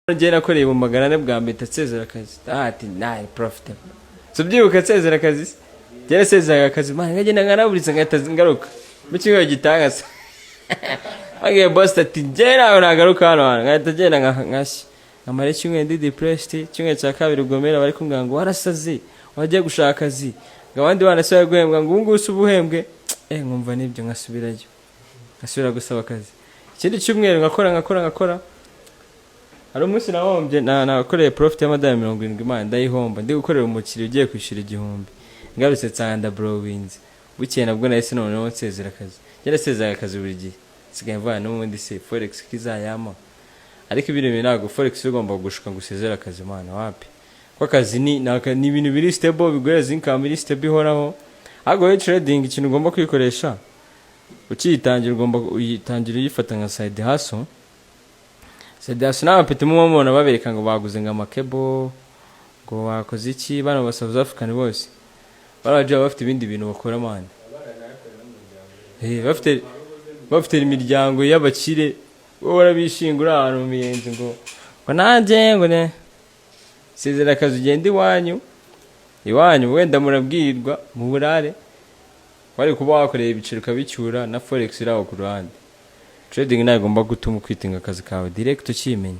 Njye nakoreye mu 400 bwa mbere nsezera akazi. Ati nine profitable. So byibuka nsezera akazi se, njye nasezeraga akazi, man, nkagenda nkanaburitse, ngahita ngaruka mu cyumweru gitanga se. Babwiye boss ati: "Njye ntabwo nagaruka hano hantu." Nkahita ngenda nkashya, nkamara icyumweru ndi depressed. Icyumweru cya kabiri ubwo bari kumbwira ngo: "Warasaze, wagiye gushaka akazi," ngo abandi bana se bari guhembwa, ngo ubu ngubu se uba uhembwe. Nkumva nibyo, nkasubirayo, nkasubira gusaba akazi. Ikindi cyumweru ngakora, ngakora, ngakora. Hari umunsi nahombye, na nakoreye profit y'amadolari 70, Imana, ndayihomba ndi gukorera umukiriya ugiye kwishyura 1000. Ngarutse nsanga ndablowinze. Bukeye nabwo nahise noneho nsezera akazi. Njye nasezeraga akazi buri gihe, nsigaye mvana n'ubundi se forex kizayama. Ariko ibintu bintu ntabwo forex ugomba gushuka ngo usezere akazi, mana, wapi, ko akazi ni ibintu biri stable, biguhereza income iri stable ihoraho. Ahubwo wowe trading, ikintu ugomba kwikoresha ukiyitangira, ugomba uyitangira uyifata nka side hustle. Side hustle n'abapeti muba mubona babereka ngo baguze ngo amakebo, ngo bakoze iki, bano ba South African bose baraje baba bafite ibindi bintu bakora, man. Bafite imiryango y'abakire. Wowe urabishingura ahantu mu miyenzi ngo nanjye ngo ne sezera akazi, ugenda iwanyu. Iwanyu wenda murabwirwa mu burare, wari kuba wakoreye ibiceri ukabicyura na forex iri aho ku ruhande. Trading ntabwo igomba gutuma ukwitinga akazi kawe direct ukimenya.